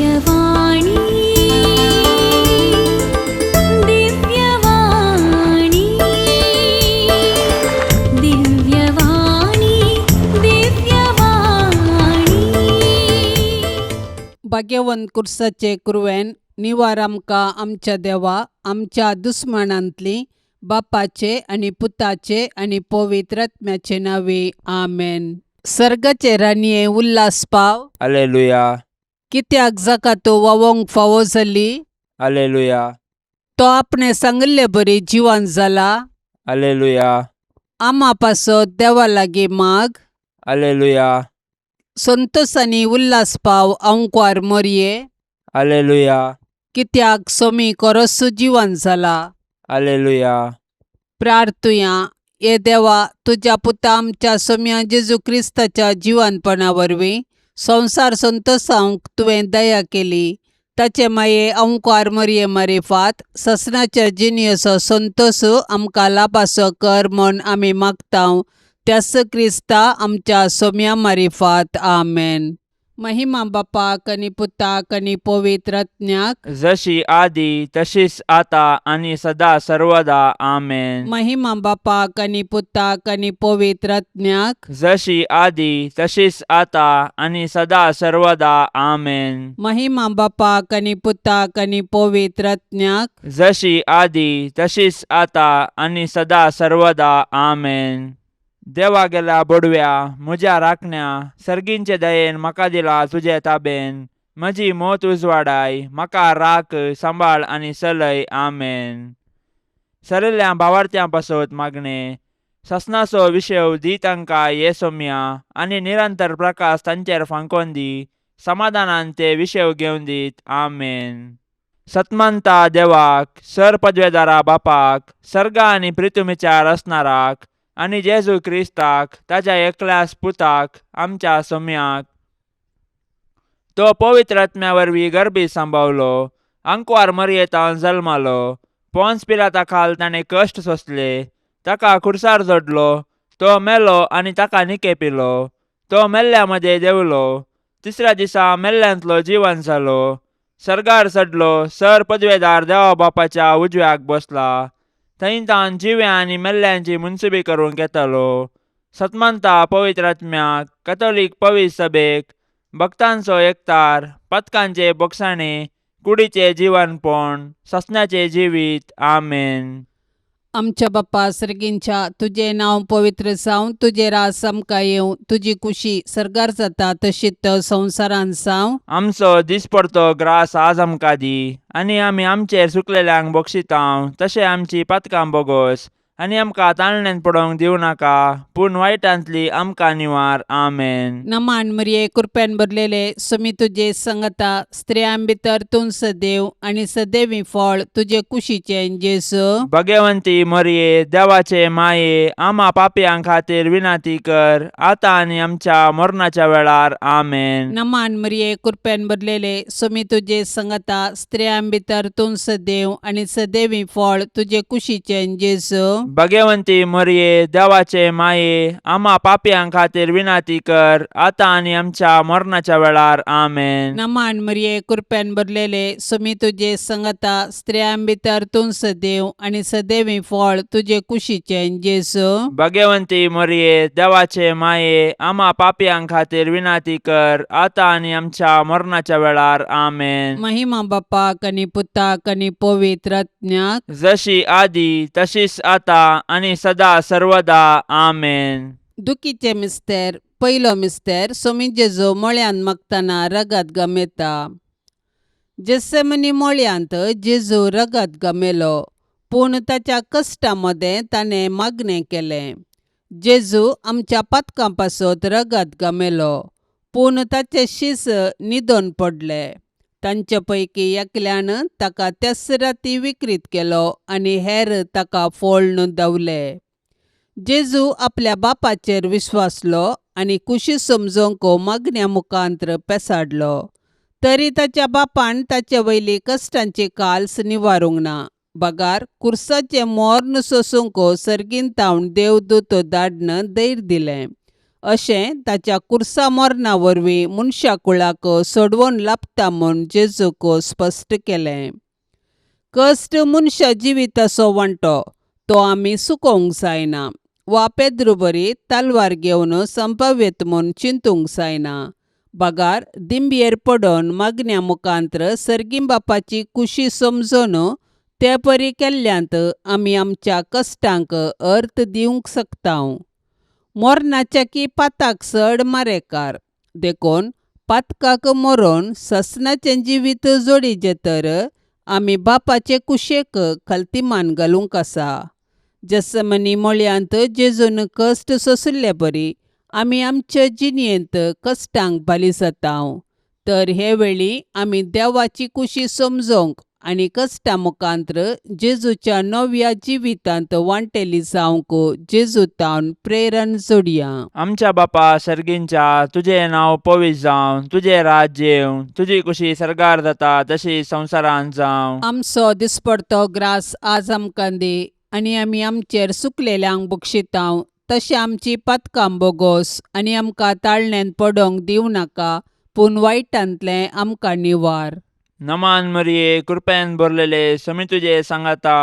दिव्यवाणी, दिव्यवाणी, दिव्यवाणी, दिव्यवाणी. भाग्यवंत कुर्साचे कुरवेन निवार आमकां आमच्या देवा आमच्या दुस्मानांतली बापाचे आनी पुताचे आनी पवित्र आत्म्याचे नांवे आमेन. सर्गाचे राणये उल्हास पाव. अलेलुया. कित्याक जाका तो वावोंक फावो जाली. अलेलुया. तो आपणे सांगिल्ले बरी जिवन जाला. अलेलुया. आमा पासत देवा लागीं माग. अलेलुया. संतोसांनी उल्हास पाव आंकवार मोरये. अलेलुया. कित्याक सोमी कोरसू जिवन जाला. अलेलुया. प्रार्थुया. हे देवा, तुज्या पुता आमच्या सोम्या जेजू क्रिस्ताच्या जिवनपणा वरवीं संवसार संतोसावंक तुवें दया केली. ताचे माये अंकार मरये मारिफात ससनाच्या जिणेचो संतोस आमकां लाभासो कर म्हूण आमी मागतांव त्यास क्रिस्ता आमच्या सोम्या मारिफात. आमेन. महिमा बापाक आनी पुताक आनी पवित्र आत्म्याक. जशी आदी तशीच आता आणि सदा सर्वदा. आमेन. महिमा बापाक आनी पुताक आनी पवित्र आत्म्याक. जशी आदी तशीच आता आणि सदा सर्वदा. आमेन. महिमा बापाक आनी पुताक आनी पवित्र आत्म्याक. जशी आदी तशीच आता आणि सदा सर्वदा. आमेन. देवा गेल्या बोडव्या म्हज्या राखण्या सर्गींचे दयेन म्हाका दिला तुजे ताबेन. म्हजी मोत उजवाडाय म्हाका राख सांबाळ आनी चलय. आमेन. सरिल्ल्या भावार्थ्यां पासत मागणें. ससनाचो विशेव दी तांकां ये सोम्या आनी निरंतर प्रकाश तांचेर फांकोन दी. समाधानान ते विशेव घेवन दीत. आमेन. सतमंता देवाक सर पदवेदारा बापाक सर्गा आनी प्रितुमीच्या रचणाराक आनी जेजू क्रिस्ताक ताज्या एकल्यास पुताक आमच्या सोम्याक तो पवित्र आत्म्या वरवीं गर्भी सांबावलो आंकवार मरयेतान जल्मालो पोन्स पिलाता खाल ताणें कश्ट सोंसले ताका खुर्सार जोडलो तो मेलो आनी ताका निकेपिलो तो मेल्ल्या मदें देंवलो तिसऱ्या दिसा मेल्ल्यांतलो जिवन जालो सर्गार चडलो सर पदवेदार देवा बापाच्या उजव्याक बसला थंय तावन जिव्या आनी मेल्ल्यांची मुनसुबी करूंक येतालो. सतमंता पवित्र आत्म्याक कथोलीक पवित्र सभेक भक्तांचो एकतार पथकांचे बोगसाणे कुडीचे जिवनपण ससण्याचे जिवीत. आमेन. आमच्या बाप्पा सर्गींच्या, तुजें नांव पवित्र जावं, तुजें राज आमकां येवं, तुजी कुशी सर्गार जाता तशीच संवसारांत जावं. आमचो दिसपडतो ग्रास आज आमकां दी आनी आमी आमचेर सुकलेल्यांक बक्षितांव तशें आमची पातकां बोगोस आनी आमकां ताळण्यांत पडोवंक दिवं नाका पूण वायटांतली आमकां निवार. आमेन. नमान मरिये, कृपेन भरलेले, सुमी तुजे संगता, स्त्रियां भितर तूं सदैव आनी सदैवी फळ तुजे कुशीचें जेजू. भगवंती मरये देवाचे माये आमा पापयां खातीर विनंती कर आतां आनी आमच्या मरणाच्या वेळार. आमेन. नमान मरिये, कृपेन भरलेले, सुमी तुजे संगता, स्त्रियां भितर तूं सदैव आनी सदैवी फळ तुजे कुशीचें जेजू. भगवंती मरये देवाचे माये आमा पापयां खातीर विनंती कर आतां आनी आमच्या मरणाच्या वेळार. आमेन. नमान मरिये, कृपेन भरलेले, सुमी तुजे संगता, स्त्रियां भितर तूं सदैव आनी सदैवी फळ तुजे कुशीचें जेजू. भगवंती मरये देवाचे माये आमा पापयां खातीर विनंती कर आतां आनी आमच्या मरणाच्या वेळार. आमेन. महिमा बापाक आनी पुताक आनी पवित्र आत्म्याक. जशी आदी तशीच आता आनी सदा सर्वदा. आमेन. दुखीचे मिस्तेर. पयलो मिस्तेर. सोमी जेजू मळ्यांत मागतना रगत गमेता. जेसेमनी मळ्यांत जेजू रगत गमेलो पूण ताच्या कश्टा मदें ताणें मागणें केलें. जेजू आमच्या पातकां पासत रगत गमेलो पूण ताचे शीस न्हिदोन पडले. तांचे पैकी एकल्यान ताका त्याच राती विक्रीत केलो आनी हेर ताका फोळ्ण धांवले. जेजू आपल्या बापाचेर विश्वासलो आनी कुशी समजोवंक मागण्या मुखांत्र पेसाडलो तरी ताच्या बापान ताचे वयली कश्टांची काल्स निवारूंक ना बगार कुर्साचें मोर्न सोसूंक सर्गीन तावन देवदूत धाडन धैर्य दिलें. अशें ताच्या कुर्सा मरणा वरवीं मनशा कुळाक सोडवण लाबता म्हूण जेजूक स्पश्ट केलें. कश्ट मनशा जिविताचो वांटो, तो आमी चुकोवंक जायना वा पेद्रू बरी तलवार घेवन संभाव्यत म्हूण चिंतूंक जायना. बगार दिंबयेर पडून मागण्या मुखांत्र सर्गीं बापाची खुशी समजून ते परी केल्ल्यांत आमी आमच्या कश्टांक अर्थ दिवंक शकता. मरणाच्या की पाताक चड मारेकार, देखून पातकाक मरोन ससनाचें जिवीत जोडीचें तर आमी बापाचे कुशेक खलतीमान घालूंक आसा. जसमनी मळयांत जेजून कश्ट सोंशिल्ले बरी आमी आमचे जिणेंत कश्टांक बाली जाता. तर हे वेळी आमी देवाची कुशी समजूंक आनी कश्टां मुखांत्र जेजूच्या नव्या जिवितांत वांटेली जावंक जेजू तावन प्रेरण जोडया. आमच्या बापा सर्गींच्या, तुजें नांव पवित्र जावं, तुजें राज्य येवं, तुजी कुशी सर्गार जाता तशी संवसारांत जावं. आमचो दिसपडतो ग्रास आज आमकां दी आनी आमी आमचेर सुकलेल्यांक बक्षितांव तशें आमची पातकां बोगोस आनी आमकां ताळण्यांत पडोंक दिवं नाका, पूण वायटांतलें आमकां निवार. नमान मरिये, कृपेन भरलेले, समी तुजे सांगाता,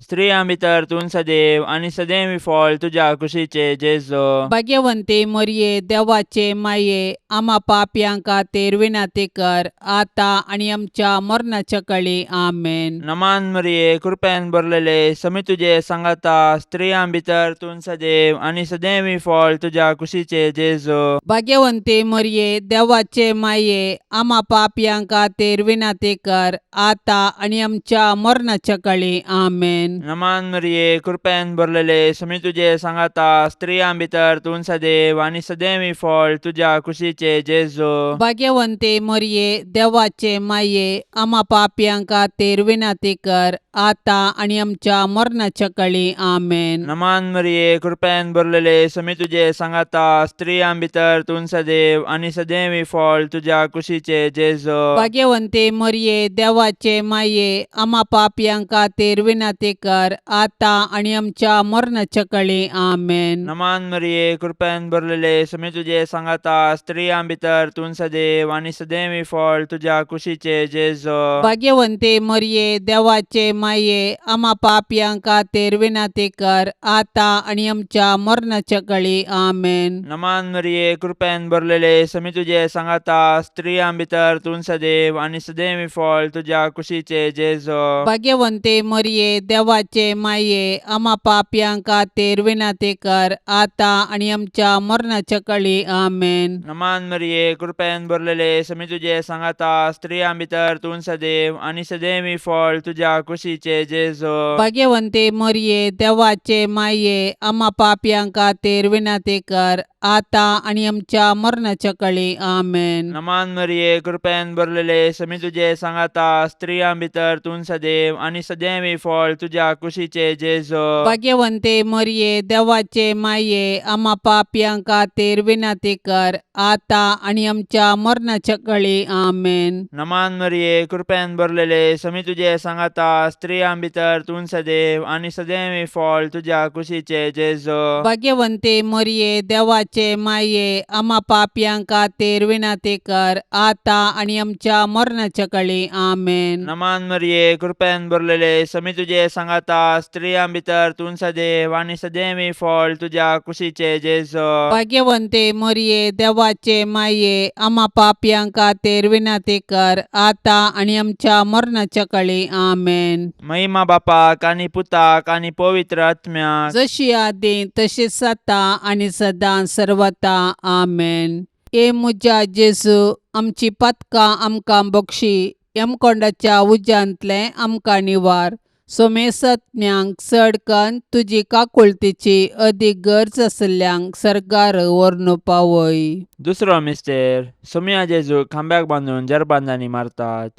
स्त्रियां भितर तूं सदैव आनी सदैव फळ तुज्या कुशीचे जेजो. भाग्यवंती मरिये, देवाचे माये, आमा पापयां खातीर विनंती कर, आतां आनी आमच्या मरणाच्या कळी. आमेन. नमान मरिये, कृपेन भरलेले, समी तुजे सांगाता, स्त्रियां भितर तूं सदैव आनी सदैव फळ तुज्या कुशीचे जेजो. भाग्यवंती मरिये, देवाचे माये, आमा पापयां खातीर विनंती कर, आतां आनी आमच्या मरणाच्या कळी. आमेन. नमान मरिये, कृपेन भरलेले, समी तुजे सांगाता, स्त्रियां भितर तूं सदैव आनी सदैव फळ तुज्या कुशीचे जेजो. भाग्यवंती मरिये, देवाचे माये, आमा पापयां खातीर विनंती कर, आतां आनी आमच्या मरणाच्या कळी. आमेन. नमान मरिये, कृपेन भरलेले, समी तुजे सांगाता, स्त्रियां भितर तूं सदैव आनी सदैव फळ तुज्या कुशीचे जेजो. भाग्यवंती मरिये, देवाचे माये, आमा पापयां खातीर विनंती कर, आतां आनी आमच्या मरणाच्या कळी. आमेन. नमान मरिये, कृपेन भरलेले, समी तुजे सांगाता, स्त्रियां भितर तूं सदैव आनी सदैव फळ तुज्या कुशीचे जेजो. भाग्यवंती मरिये, देवाचे माये, आमा पापयां खातीर विनंती कर, आतां आनी आमच्या मरणाच्या कळी. आमेन. नमान मरिये, कृपेन भरलेले, समी तुजे सांगाता, स्त्रियां भितर तूं सदैव आनी सदैव फळ तुज्या कुशीचे जेजो. भाग्यवंती मरिये, देवाचे माये, आमा पापयां खातीर विनंती कर, आतां आनी आमच्या मरणाच्या कळी. आमेन. नमान मरिये, कृपेन भरलेले, समी तुजे सांगाता, स्त्रियां भितर तूं सदैव आनी सदैव फळ तुज्या कुशीचे जेजो. भाग्यवंती मरिये, देवाचे माये, आमा पापयां खातीर विनंती कर, आतां आनी आमच्या मरणाच्या कळी. आमेन. नमान मरिये, कृपेन भरलेले, समी तुजे सांगाता, स्त्रियां भितर तूं सदैव आनी सदैव फळ तुज्या कुशीचे जेजो. भाग्यवंती मरिये, देवाचे माये, आमा पापयां खातीर विनंती कर, आतां आनी आमच्या मरणाच्या कळी. आमेन. नमान मरिये, कृपेन भरलेले, समी तुजे सांगाता, स्त्रियां भितर तूं सदैव आनी सदैव फळ तुज्या कुशीचे जेजो. भाग्यवंती मरिये, देवाचे माये, आमा पापयां खातीर विनंती कर, आतां आनी आमच्या मरणाच्या कळी. आमेन. नमान मरिये, कृपेन भरलेले, समी तुजे सांगाता, स्त्रियां भितर तूं सदैव आनी सदैव फळ तुज्या कुशीचे जेजो. भाग्यवंती मरिये, देवाचे माये, आमा पापयां खातीर विनंती कर, आतां आनी आमच्या मरणाच्या कळी. आमेन. महिमा बापाक आनी पुताक आनी पवित्र आत्म्याक, जशी आदी तशीच आतां आनी सदां सर्वता. आमेन. हे म्हज्या जेजू, आमची पातकां आमकां बक्षी, यमकोंडाच्या उज्यांतलें आमकां निवार, सोमेसत्म्यांक चड कन्न तुजी काकुळतीची अदीक गरज आशिल्ल्यांक सर्गार व्हरून पावय. दुसरो मिस्तेर. सोमया जेजूक खांब्याक बांदून जरबांदांनी मारतात.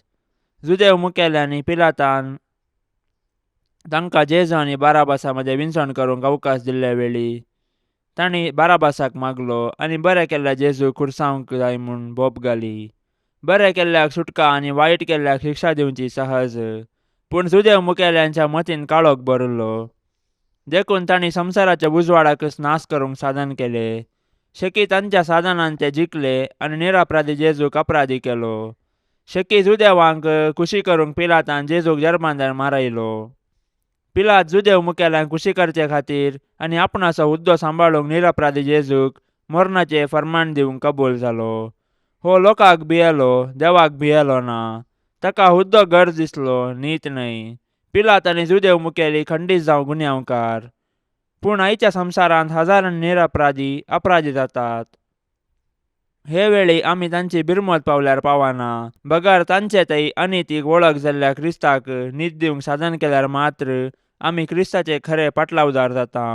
जुदेव मुखेल्यांनी पिलातान तांकां जेजू आनी बाराबासा मदें विनसण करूंक अवकाश दिल्ले वेळी तांणी बाराबासाक मागलो आनी बरें केल्ल्या जेजूक खुर्सावंक जाय म्हूण बोब घाली. बरें केल्ल्याक सुटका आनी वायट केल्ल्याक शिक्षा दिवची सहज, पूण जुदेव मुखेल्यांच्या मतीन काळोख भरिल्लो, देखून तांणी संवसाराच्या उजवाडाकच नाश करूंक साधन केलें. शेकी तांच्या साधनान ते जिखले आनी निरअपराधी जेजूक अपराधी केलो. शेकी जुदेवांक खुशी करूंक पिलातान जेजूक जर्मांदार मारायलो. पिलात जुदेव मुखेल्यांक खुशी करचे खातीर आनी आपणाचो हुद्दो सांबाळूंक निरअपराधी जेजूक मरणाचें फर्मान दिवंक कबूल जालो. हो लोकांक भियेलो, देवाक भियेलो ना. ताका हुद्दो गरज दिसलो, नीत न्हय. पिलात आनी जुदेव मुखेली खंडीत जावं गुन्यांवकार. पूण आयच्या संवसारांत हजारांनी निरअपराधी अपराधी जातात. हे वेळी आमी तांची बिरमत पावल्यार पावना, बगर तांचे थंय अनितीक वळख जाल्ल्या क्रिस्ताक नीत दिवंक साधन केल्यार मात्र आमी क्रिस्ताचे खरे पाटलावदार जाता.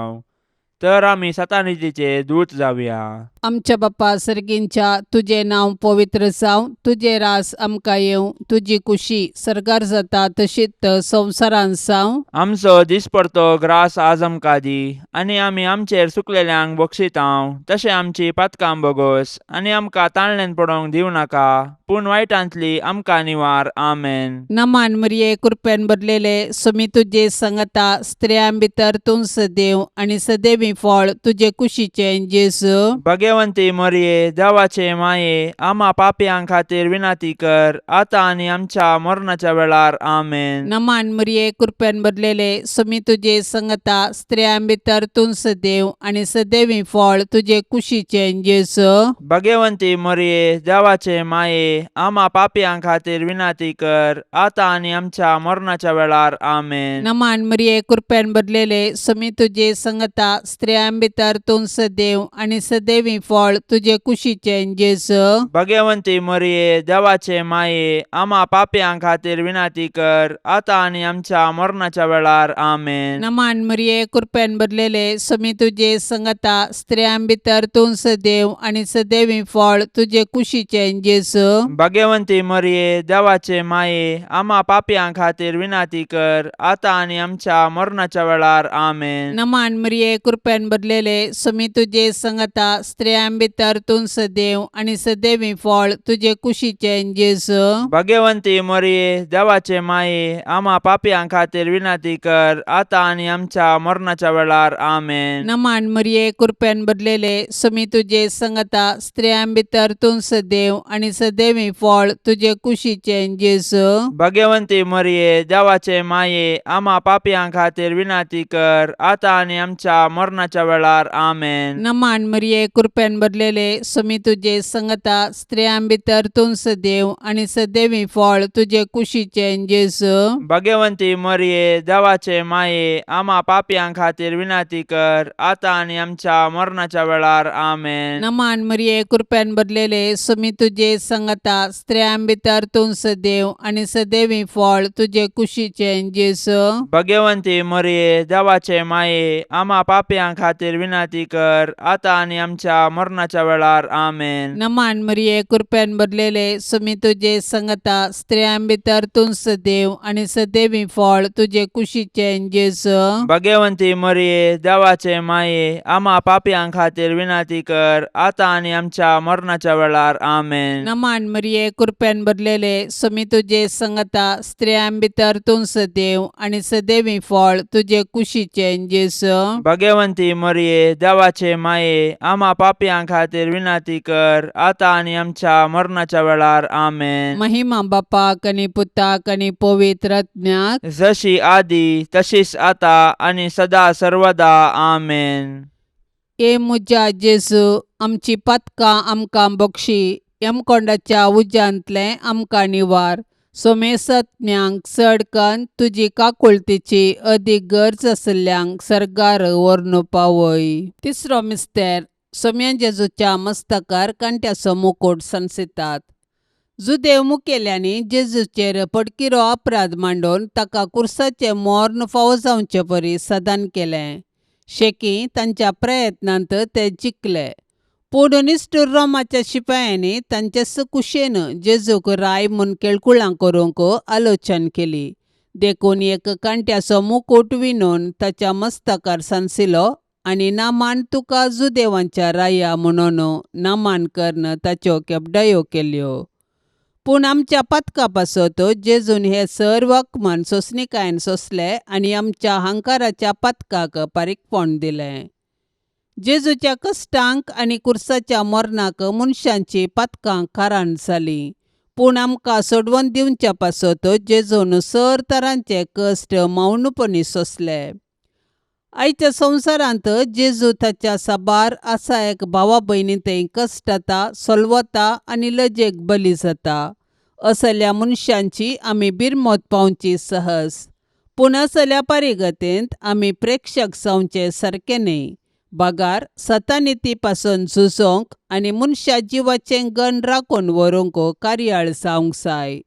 तर आमी सतानितीचे दूत जावया. आमच्या बापा सर्गींच्या, तुजें नांव पवित्र जावं, तुजें रास आमकां येवं, तुजी कुशी सर्गार जाता तशीच संवसारांत जावं. आमचो दिसपडतो ग्रास आज आमकां दी आनी आमी आमचेर चुकलेल्यांक बक्षितांव तशें आमची पातकां बोगोस आनी आमकां ताळण्यान पडोवंक दिवं नाका, पूण वायटांतली आमकां निवार. आमेन. नमान मरिये, कृपेन भरलेले, स्वामी तुजे संगता, स्त्रियां भितर तूं सदैव आनी सदैवी फळ तुजे कुशीचें जेजू. भगवंती मरिये, देवाचे माये, आमा पापयां खातीर विनंती कर, आतां आनी आमच्या मरणाच्या वेळार. आमेन. नमान मरिये, कृपेन भरलेले, स्वामी तुजे संगता, स्त्रियां भितर तूं सदैव आनी सदैवी फळ तुजे कुशीचें जेजू. भगवंती मरिये, देवाचे माये, आमा पापयां खातीर विनंती कर, आतां आनी आमच्या मरणाच्या वेळार. आमेन. नमान मरिये, कृपेन भरलेले, स्वामी तुजे संगता, स्त्रियां भितर तूं सदैव आनी सदैवी फळ तुजे कुशीचें जेजू. भगवंती मरिये, देवाचे माये, आमा पापयां खातीर विनंती कर, आतां आनी आमच्या मरणाच्या वेळार. आमेन. नमान मरिये, कृपेन भरलेले, स्वामी तुजे संगता, स्त्रियां भितर तूं सदैव आनी सदैवी फळ तुजे कुशीचें जेजू. भगवंती मरिये, देवाचे माये, आमा पापयां खातीर विनंती कर, आतां आनी आमच्या मरणाच्या वेळार. आमेन. नमान मरिये, कृपेन भरलेले, स्वामी तुजे संगता, स्त्रियां भितर तूं सदैव आनी सदैवी फळ तुजे कुशीचें जेजू. भगवंती मरिये, देवाचे माये, आमा पापयां खातीर विनंती कर, आतां आनी आमच्या मरणाच्या वेळार. आमेन. नमान मरिये, कृपेन भरलेले, स्वामी तुजे संगता, स्त्रियां भितर तूं सदैव आनी सदैवी फळ तुजे कुशीचें जेजू. भगवंती मरिये, देवाचे माये, आमा पापयां खातीर विनंती कर, आतां आनी आमच्या मरणाच्या वेळार. आमेन. नमान मरिये, कृपेन भरलेले, स्वामी तुजे संगता, स्त्रियां भितर तूं सदैव आनी सदैवी फळ तुजे कुशीचें जेजू. भगवंती मरिये, देवाचे माये, आमा पापयां खातीर विनंती कर, आतां आनी आमच्या मरणाच्या वेळार. आमेन. नमान मरिये, कृपेन भरलेले, स्वामी तुजे संगता, स्त्रियां भितर तूं सदैव आनी सदैवी फळ तुजे कुशीचें जेजू. भगवंती मरिये, देवाचे माये, आमा पापयां खातीर विनंती कर, आतां आनी आमच्या मरणाच्या वेळार. आमेन. नमान मरिये, कृपेन भरलेले, स्वामी तुजे संगता, स्त्रियां भितर तूं सदैव आनी सदैवी फळ तुजे कुशीचें जेजू. भगवंती मरिये, देवाचे माये, आमा पापयां खातीर विनंती कर, आतां आनी आमच्या मरणाच्या वेळार. आमेन. नमान मरिये, कृपेन भरलेले, स्वामी तुजे संगता, स्त्रियां भितर तूं सदैव आनी सदैवी फळ तुजे कुशीचें जेजू. भगवंती मरिये, देवाचे माये, आमा पापयां खातीर विनंती कर, आतां आनी आमच्या मरणाच्या वेळार. आमेन. महिमा बापाक आनी पुताक आनी पवित्र आत्म्याक, जशी आदी तशीच आता आनी सदा सर्वदा. आमेन. ए म्हज्या जेजू, आमची पातकां आमकां बक्षी, यमकोंडाच्या उज्यांतलें आमकां निवार, सोमेसत्म्यांक चड कन्न तुजी काकुळतीची अदीक गरज आशिल्ल्यांक सर्गार व्हरून पावय. तिसरो मिस्तेर, सोम्या जेजूच्या मस्तकार कांट्याचो मुकूट सांसितात. जुदेव मुखेल्यांनी जेजूचेर पडकिरो अपराध मांडून ताका कुर्साचें मर्ण फावो जावचे परी सदान केलें. शेकी तांच्या प्रयत्नांत ते जिखले, पूण निश्ठूर रोमाच्या शिपायांनी तांचेच कुशेन जेजूक राय म्हूण केळकुळां करूंक आलोचन केली. देखून एक कांट्याचो मुकूट विणून ताच्या मस्तकार सांसिलो आनी नामान तुका जुदेवांच्या राया म्हणून नामान करून ताच्यो केपडायो केल्यो. पूण आमच्या पातका पासत जेजून हे सर्व अपमान सोंसणिकायेन सोंसले आनी आमच्या हंकाराच्या पातकाक पारीकपण दिलें. जेजूच्या कश्टांक आनी कुर्साच्या मरणाक मनशांची पातकां कारण जालीं पूण आमकां सोडवून दिवच्या पासत जेजून सर तरांचे कश्ट मौनपणी सोंसले. आयच्या संवसारांत जेजू ताच्या साबार आसा एक भावा भयणी थंय कश्टता सोलवता आनी लजेक बली जाता. असल्या मनशांची आमी बिरमत पावची सहज पूण असल्या परिगतेंत आमी प्रेक्षक जावचे सारकें न्हय बगार सतानिती पासून झुजोंक आनी मनशा जिवाचें गण राखून व्हरूंक कार्याळ जावंक जाय.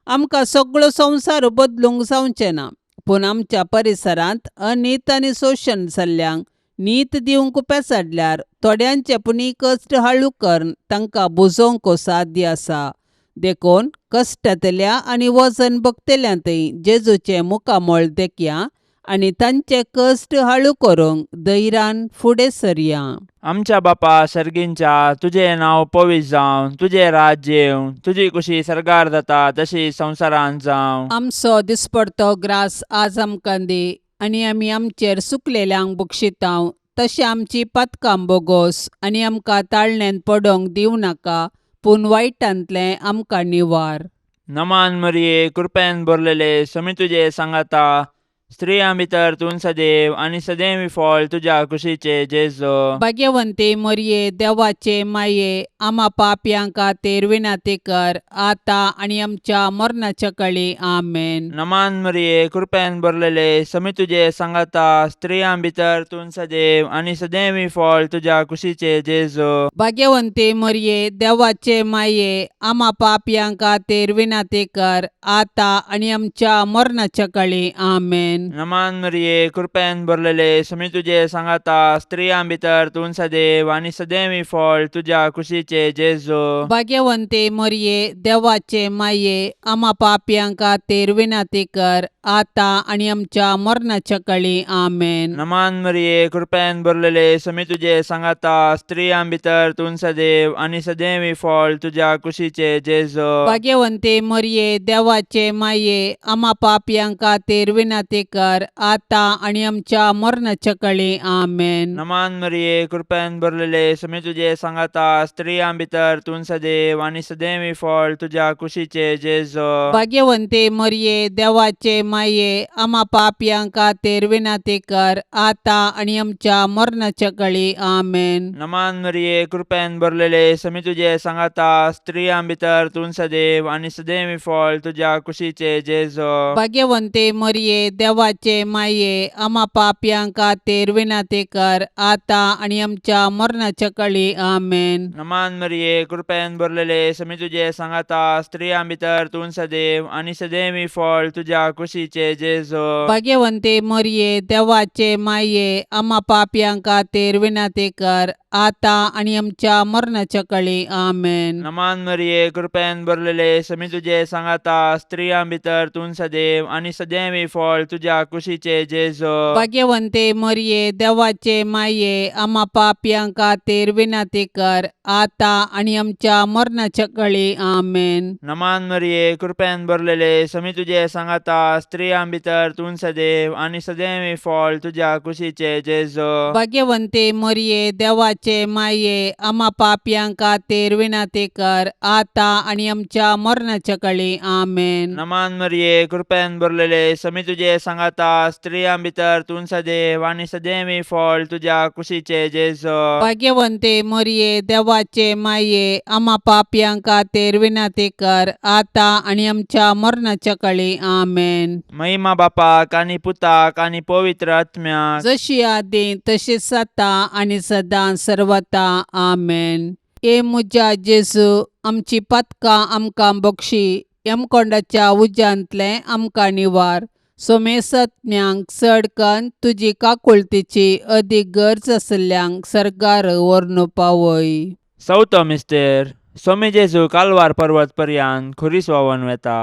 आमकां सगळो संवसार बदलूंक जावचें ना पूण आमच्या परिसरांत अनीत आनी शोशण जाल्ल्यांक नीत दिवंक पेसाडल्यार थोड्यांचे पुणी कश्ट हाळू करून तांकां बुजोवंक साध्य आसा. देखून कश्टांतल्या आनी वजन भोगतल्या थंय जेजूचें मुखामळ देखया आनी तांचे कश्ट हाळू करूंक धैर्यान फुडें सरया. आमच्या बापा सर्गींच्या तुजें नांव पवित्र जावं, तुजें राज्य येवं, तुजी कुशी सर्गार जाता तशी संवसारांत जावं. आमचो दिसपडतो ग्रास आज आमकां दी आनी आमी आमचेर सुकलेल्यांक बक्षितांव तशें आमची पातकां बोगोस आनी आमकां ताळण्यांत पडोंक दिवं नाका पूण वायटांतलें आमकां निवार. नमान मरिये, कृपेन भरलेले, समी तुजे सांगाता, स्त्रियां भितर तूं सदैव आनी सदैव फळ तुज्या कुशीचे जेजू. भाग्यवंती मरये देवाचे माये आमा पापयां खातीर विनंती कर आतां आनी आमच्या मरणाच्या कळी. आमेन. नमान मरिये, कृपेन भरलेले, समी तुजे सांगाता, स्त्रियां भितर तूं सदैव आनी सदैव फळ तुज्या कुशीचे जेजू. भाग्यवंती मरये देवाचे माये आमा पापयां खातीर विनंती कर आतां आनी आमच्या मरणाच्या कळी. आमेन. नमान मरिये, कृपेन भरलेले, समी तुजे सांगाता, स्त्रियां भितर तूं सदैव आनी सदैव फळ तुज्या कुशीचे जेजू. भाग्यवंती मरये देवाचे माये आमा पापयां खातीर विनंती कर आतां आनी आमच्या मरणाच्या कळी. आमेन. नमान मरिये, कृपेन भरलेले, समी तुजे सांगाता, स्त्रियां भितर तूं सदैव आनी सदैव फळ तुज्या कुशीचे जेजू. भाग्यवंती मरये देवाचे माये आमा पापयां खातीर विनंती कर आतां आनी आमच्या मरणाच्या कळी. आमेन. नमान मरिये, कृपेन भरलेले, समी तुजे सांगाता, स्त्रियां भितर तूं सदैव आनी सदैव फळ तुज्या कुशीचे जेजू. भाग्यवंती मरये देवाचे माये आमा पापयां खातीर विनंती कर आतां आनी आमच्या मरणाच्या कळी. आमेन. नमान मरिये, कृपेन भरलेले, समी तुजे सांगाता, स्त्रियां भितर तूं सदैव आनी सदैव फळ तुज्या कुशीचे जेजू. भाग्यवंती मरये देवाचे माये आमा पापयां खातीर विनंती कर आतां आनी आमच्या मरणाच्या कळी. आमेन. नमान मरिये, कृपेन भरलेले, समी तुजे सांगाता, स्त्रियां भितर तूं सदैव आनी सदैव फळ तुज्या कुशीचे जेजू. भाग्यवंती मरये देवाचे माये आमा पापयां खातीर विनंती कर आतां आनी आमच्या मरणाच्या कळी. आमेन. नमान मरिये, कृपेन भरलेले, समी तुजे सांगाता, स्त्रियां भितर तूं सदैव आनी सदैव फळ तुज्या कुशीचे जेजू. भाग्यवंती मरये देवाचे माये आमा पापयां खातीर विनंती कर आतां आनी आमच्या मरणाच्या कळी. आमेन. नमान मरिये, कृपेन भरलेले, समी तुजे सांगाता, स्त्रियां भितर तूं सदैव आनी सदैव फळ तुज्या कुशीचे जेजू. भाग्यवंती मरये देवाचे माये आमा पापयां खातीर विनंती कर आतां आनी आमच्या मरणाच्या कळी. आमेन. नमान मरिये, कृपेन भरलेले, समी तुजे सांगाता, स्त्रियां भितर तूं सदैव आनी सदैव फळ तुज्या कुशीचे जेजू. भाग्यवंती मरये देवाचे माये आमा पापयां खातीर विनंती कर आतां आनी आमच्या मरणाच्या कळी. आमेन. महिमा बापाक आनी पुताक आनी पवित्र आत्म्याक, जशी आदी तशीच आतां आनी सदां सर्वता. आमेन. ए म्हज्या जेजू, आमची पातकां आमकां बक्षी, यमकोंडाच्या उज्यांतलें आमकां निवार, सोमेसत्म्यांक चड कन्न तुजी काकुळतीची अदीक गरज आशिल्ल्यांक सर्गार व्हरून पावय. चवथो मिस्तेर. सोमी जेजू कालवार पर्वत पर्यान खुरीस व्हांवन वेता.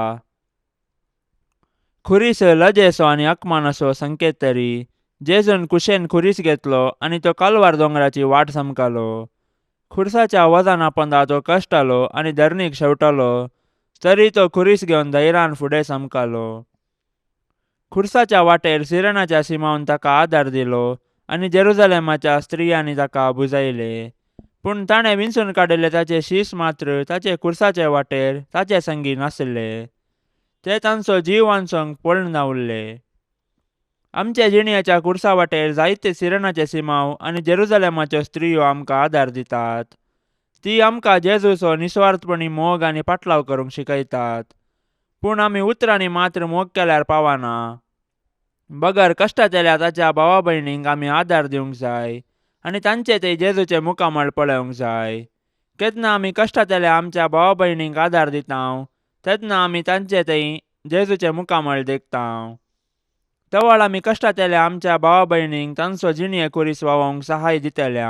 खुरीस लजेचो आनी अकमानाचो संकेत तरी जेजून कुशेन खुरीस घेतलो आनी तो कालवार दोंगराची वाट समकालो. खुरसाच्या वजना पोंदा तो कश्टालो आनी धरणीक शेवटालो, तरी तो खुरीस घेवन धैर्यान फुडें समकालो. खुरसाच्या वाटेर सिरणाच्या सिमावन ताका आदार दिलो आनी जेरुजालेमाच्या स्त्रियांनी ताका बुजायले. पूण ताणें विंचून काडिल्ले ताचे शीस मात्र ताचे कुर्साचे वाटेर ताचे संगी नासले. ते तांचो जीव वांचोवंक पळून उरले. आमच्या जिणयाच्या कुर्सा वाटेर जायते सिरनाचे सिमांव आनी जेरुजालेमाच्यो स्त्रियो आमकां आदार दितात. ती आमकां जेजूचो निस्वार्थपणी मोग आनी पाटलाव करूंक शिकयतात. पूण आमी उतरांनी मात्र मोग केल्यार पावना. बगर कश्टांतल्या ताच्या भावा भयणींक आमी आदार दिवंक जाय आनी तांचे ते जेजूचे मुखामळ पळोवंक जाय. केन्ना आमी कश्टांतल्या आमच्या भावा भयणींक आदार दिता तेन्ना आमी तांचे थंय जेजूचे मुखामळ देखता. तवळ आमी कश्टांतल्या आमच्या भावा भयणींक तांचो जिणये कुरीस वावोवंक सहाय दितले.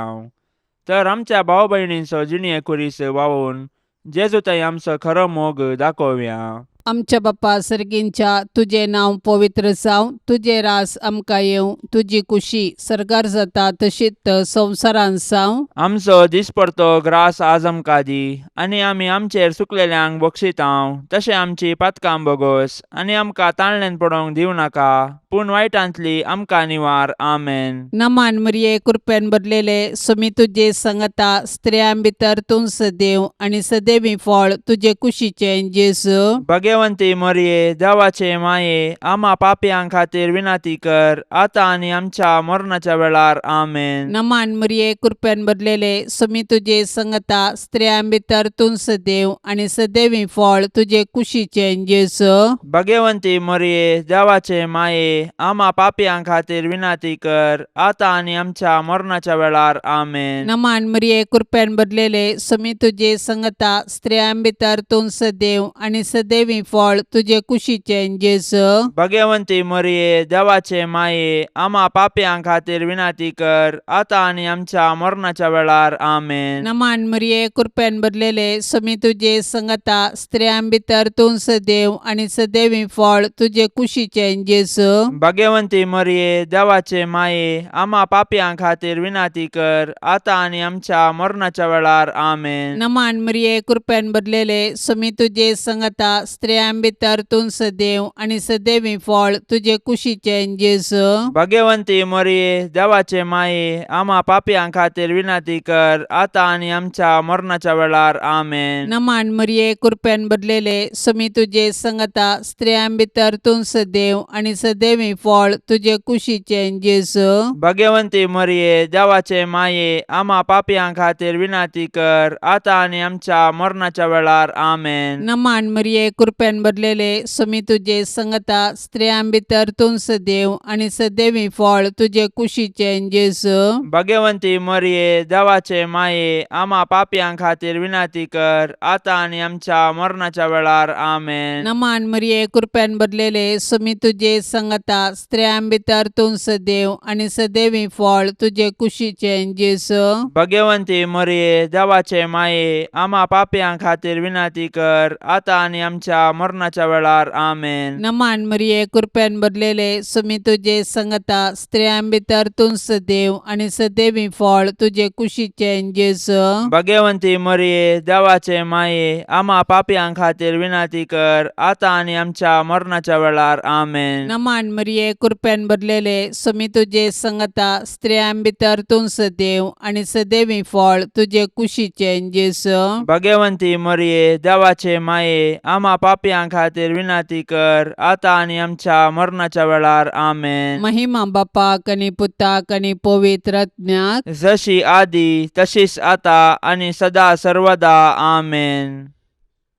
तर आमच्या भाव भयणींचो जिणये कुरीस वावोवन जेजू थंय आमचो खरो मोग दाखोवया. आमच्या बाप्पा सर्गींच्या, तुजें नांव पवित्र जावं, तुजें रास आमकां येवं, तुजी कुशी सर्गार जाता तशीच संवसारांत जावं. आमचो दिसपडतो ग्रास आज आमकां दी आनी आमी आमचेर सुकलेल्यांक बक्षितांव तशें आमची पातकां बोगोस आनी आमकां ताळण्यान पडोवंक दिवं नाका पूण वायटांतली आमकां निवार. आमेन. नमान मरिये, कृपेन भरलेले, सुमी तुजे संगता, स्त्रियां भितर तूं सदैव आनी सदैवी फळ तुजे कुशीचें जेजू. भगवंती मरिये, देवाचे माये, आमा पापयां खातीर विनंती कर आतां आनी आमच्या मरणाच्या वेळार. आमेन. नमान मरिये, कृपेन भरलेले, सुमी तुजे संगता, स्त्रियां भितर तूं सदैव आनी सदैवी फळ तुजे कुशीचें जेजू. भगवंती मरिये, देवाचे माये, आमा पापयां खातीर विनंती कर आतां आनी आमच्या मरणाच्या वेळार. आमेन. नमान मरिये, कृपेन भरलेले, सुमी तुजे संगता, स्त्रियां भितर तूं सदैव आनी सदैवी फळ तुजे कुशीचें जेजू. भगवंती मरिये, देवाचे माये, आमा पापयां खातीर विनंती कर आतां आनी आमच्या मरणाच्या वेळार. आमेन. नमान मरिये, कृपेन भरलेले, सुमी तुजे संगता, स्त्रियां भितर तूं सदैव आनी सदैवी फळ तुजे कुशीचें जेजू. भगवंती मरिये, देवाचे माये, आमा पापयां खातीर विनंती कर आतां आनी आमच्या मरणाच्या वेळार. आमेन. नमान मरिये, कृपेन भरलेले, सुमी तुजे संगता, स्त्रियां भितर तूं सदैव आनी सदैवी फळ तुजे कुशीचें जेजू. भगवंती मरिये, देवाचे माये, आमा पापयां खातीर विनंती कर आतां आनी आमच्या मरणाच्या वेळार. आमेन. नमान मरिये, कृपेन भरलेले, सुमी तुजे संगता, स्त्रियां भितर तूं सदैव आनी सदैवी फळ तुजे कुशीचें जेजू. भगवंती मरिये, देवाचे माये, आमा पापयां खातीर विनंती कर आतां आनी आमच्या मरणाच्या वेळार. आमेन. नमान मरिये, कृपेन भरलेले, सुमी तुजे संगता, स्त्रियां भितर तूं सदैव आनी सदैवी फळ तुजे कुशीचें जेजू. भगवंती मरिये, देवाचे माये, आमा पापयां खातीर विनंती कर आतां आनी आमच्या मरणाच्या वेळार. आमेन. नमान मरिये, कृपेन भरलेले, सुमी तुजे संगता, स्त्रियां भितर तूं सदैव आनी सदैवी फळ तुजे कुशीचें जेजू. भगवंती मरिये, देवाचे माये, आमा पापयां खातीर विनंती कर आतां आनी आमच्या मरणाच्या वेळार. आमेन. नमान मरिये, कृपेन भरलेले, सुमी तुजे संगता, स्त्रियां भितर तूं सदैव आनी सदैवी फळ तुजे कुशीचें जेजू. भगवंती मरिये, देवाचे माये, आमा पापयां खातीर विनंती कर आतां आनी आमच्या मरणाच्या वेळार. आमेन. नमान मरिये, कृपेन भरलेले, सुमी तुजे संगता, स्त्रियां भितर तूं सदैव आनी सदैवी फळ तुजे कुशीचें जेजू. भगवंती मरिये, देवाचे माये, आमा पापयां खातीर विनंती कर आतां आनी आमच्या मरणाच्या वेळार. आमेन. महिमा बापाक आनी पुताक आनी पवित्र आत्म्याक. जशी आदी तशीच आता आनी सदा सर्वदा. आमेन.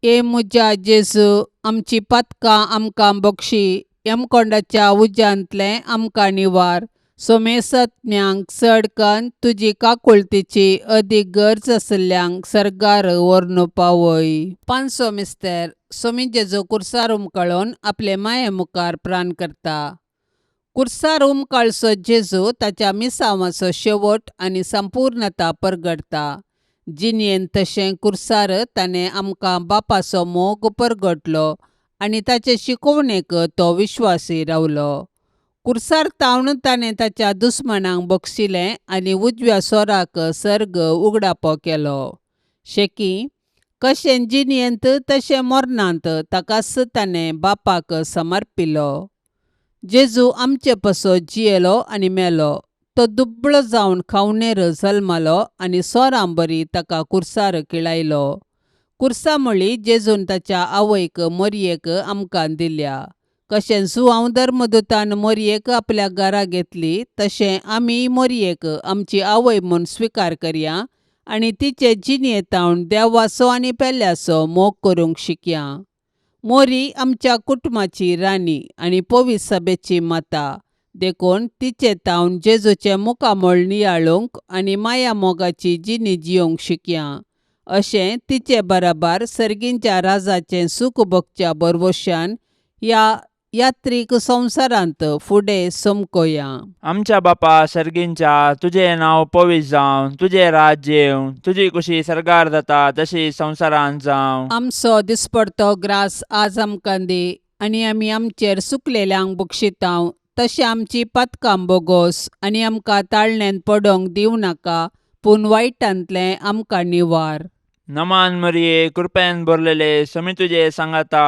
ए म्हज्या जेजू, आमची पातकां आमकां बक्षी, यमकोंडाच्या उज्यांतलें आमकां निवार, सोमेसत्म्यांक चड कन्न तुजी काकुळतीची अदीक गरज आशिल्ल्यांक सर्गार व्हरून पावय. पांचवो मिस्तेर, सोमी जेजू कुर्सार उमकळून आपले माये मुखार प्राण करता. कुर्सार उमकाळचो जेजू ताच्या मिसांवाचो शेवट आनी संपूर्णता परगटता. जिणेंत तशें कुर्सार ताणें आमकां बापाचो मोग परगटलो आनी ताचे शिकोवणेक तो विश्वासी रावलो. कुर्सार तावन ताणें ताच्या दुस्मानांक बक्षिलें आनी उजव्या सोराक सर्ग उगडापो केलो. शेकी कशें जिणेंत तशें मरणांत ताकाच ताणें बापाक समर्पिलो. जेजू आमचे पासत जियेलो आनी मेलो. तो दुबळो जावन खावणेर जल्मालो आनी सोरांबरी ताका कुर्सार किळायलो. कुर्सा म्हळी जेजून ताच्या आवयक मोरयेक आमकां दिल्या. कशें जुआंव धर्मदूतान मोरयेक आपल्या घरा घेतली तशें आमीय मोरयेक आमची आवय म्हूण स्विकार करया आनी तिचे जिणेंतावन देवाचो आनी पेल्याचो मोग करूंक शिकया. मोरी आमच्या कुटुंबाची राणी आनी पवित्र सभेची माता देखून तिचे तावन जेजूचें मुखामळ नियाळूंक आनी माया मोगाची जिणी जियोंक शिकया. अशें तिचे बराबर सर्गींच्या राजाचें सूख भोगच्या भरवशान ह्या यात्रीक संवसारांत फुडें समकोया. आमच्या बापा सर्गींच्या तुजें नांव पवित्र जावं, तुजें राज्य येवं, तुजी कुशी सर्गार जाता तशी संवसारांत जावं. आमचो दिसपडतो ग्रास आज आमकां दी आनी आमी आमचेर सुकलेल्यांक बक्षितांव तशें आमची पातकां बोगोस आनी आमकां ताळण्यांत पडोंक दिवं नाका पूण वायटांतलें आमकां निवार. नमान मरिये, कृपेन भरलेले, समी तुजे सांगाता,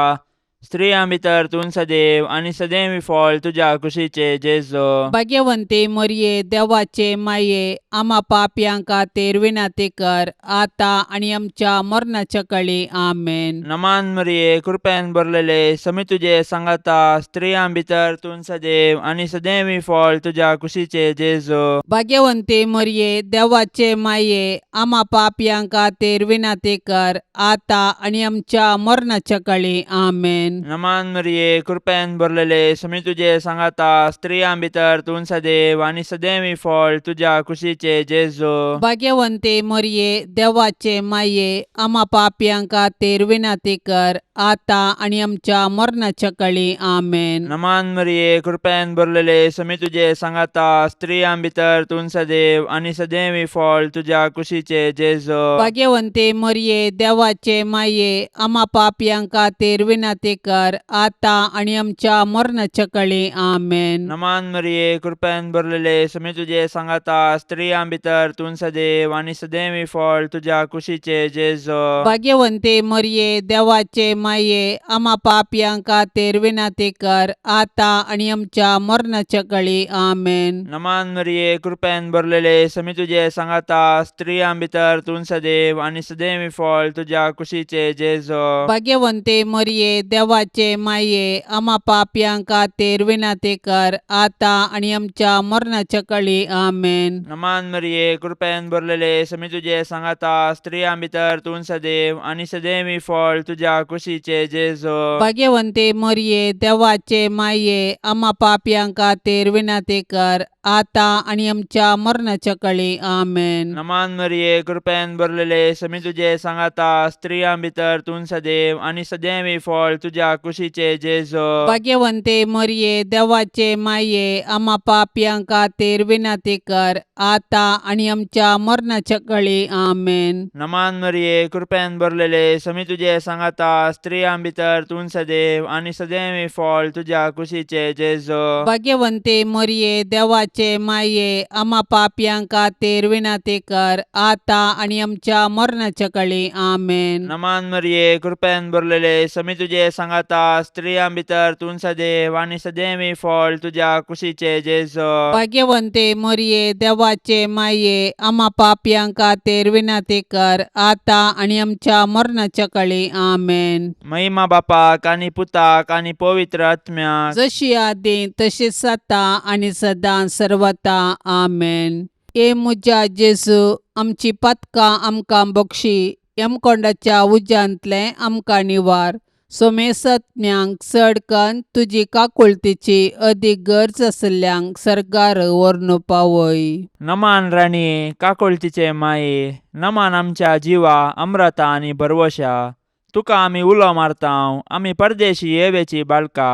स्त्रियां भितर तूं सदैव आनी सदैव फळ तुज्या कुशीचे जेजू. भाग्यवंती मोरये, देवाचे माये, आमा पापयां खातीर विनंती कर आतां आनी आमच्या मरणाच्या कळी. आमेन. नमान मरिये, कृपेन भरलेले, समी तुजे सांगाता, स्त्रियां भितर तूं सदैव आनी सदैव फळ तुज्या कुशीचे जेजू. भाग्यवंती मोरये, देवाचे माये, आमा पापयां खातीर विनंती कर आतां आनी आमच्या मरणाच्या कळी. आमेन. नमान मरिये, कृपेन भरलेले, समी तुजे सांगाता, स्त्रियां भितर तूं सदैव आनी सदैव फळ तुज्या कुशीचे जेजू. भाग्यवंती मोरये, देवाचे माये, आमा पापयां खातीर विनंती कर आतां आनी आमच्या मरणाच्या कळी. आमेन. नमान मरिये, कृपेन भरलेले, समी तुजे सांगाता, स्त्रियां भितर तूं सदैव आनी सदैव फळ तुज्या कुशीचे जेजू. भाग्यवंती मोरये, देवाचे माये, आमा पापयां खातीर विनंती कर आतां आनी आमच्या मरणाच्या कळी. आमेन. नमान मरिये, कृपेन भरलेले, समी तुजे सांगाता, स्त्रियां भितर तूं सदैव आनी सदैव फळ तुज्या कुशीचे जेजू. भाग्यवंती मोरये, देवाचे माये, आमा पापयां खातीर विनंती कर आतां आनी आमच्या मरणाच्या कळी. आमेन. नमान मरिये, कृपेन भरलेले, समी तुजे सांगाता, स्त्रियां भितर तूं सदैव आनी सदैव फळ तुज्या कुशीचे जेजू. भाग्यवंती मोरये, देवाचे माये, आमा पापयां खातीर विनंती कर आतां आनी आमच्या मरणाच्या कळी. आमेन. नमान मरिये, कृपेन भरलेले, समी तुजे सांगाता, स्त्रियां भितर तूं सदैव आनी सदैव फळ तुज्या कुशीचे जेजू. भाग्यवंती मोरये, देवाचे माये, आमा पापयां खातीर विनंती कर आतां आनी आमच्या मरणाच्या कळी. आमेन. नमान मरिये, कृपेन भरलेले, समी तुजे सांगाता, स्त्रियां भितर तूं सदैव आनी सदैव फळ तुज्या कुशीचे जेजू. भाग्यवंती मोरये, देवाचे माये, आमा पापयां खातीर विनंती कर आतां आनी आमच्या मरणाच्या कळी. आमेन. नमान मरिये, कृपेन भरलेले, समी तुजे सांगाता, स्त्रियां भितर तूं सदैव आनी सदैव फळ तुज्या कुशीचे जेजू. भाग्यवंती मोरये, देवाचे माये, आमा पापयां खातीर विनंती कर आतां आनी आमच्या मरणाच्या कळी. आमेन. नमान मरिये, कृपेन भरलेले, समी तुजे सांगाता, स्त्रियां भितर तूं सदैव आनी सदैव फळ तुज्या कुशीचे जेजू. भाग्यवंती मोरये, देवाचे माये, आमा पापयां खातीर विनंती कर आतां आनी आमच्या मरणाच्या कळी. आमेन. महिमा बापाक आनी पुताक आनी पवित्र आत्म्याक, जशी आदी तशीच आतां आनी सदां सर्वता. आमेन. ए म्हज्या जेजू, आमची पातकां आमकां बक्षी, यमकोंडाच्या उज्यांतलें आमकां निवार, सोमेसत्म्यांक चड कन्न तुजी काकुळतीची अदीक गरज आशिल्ल्यांक सर्गार व्हरून पावय. नमान राणये, काकुळतीचे माये, नमान आमच्या जिवा अमृता आनी भरवशा, तुका आमी उलो मारतांव, आमी परदेशी येवेची बाळका,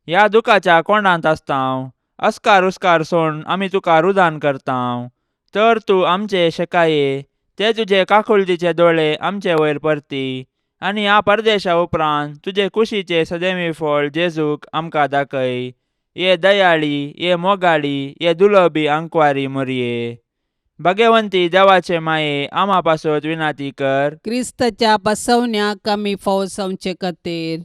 ह्या दुखाच्या कोंडांत आसतांव, अस्कार उस्कार सोड आमी तुका रुदान करतांव, तर तूं आमचे शेकाये, ते तुजे काकुळतीचे दोळे आमचे वयर परती आनी ह्या परदेशा उपरांत तुजे कुशीचे सदैवी फळ जेजूक आमकां दाखय. ये दयाळी, ये मोगाळी, ये दुलबी आंकवारी मोरये, भाग्यवंती देवाचे माये, आमा पासत विनाती कर. क्रिस्ताच्या बसवण्याक आमी फावो जावचे खातीर.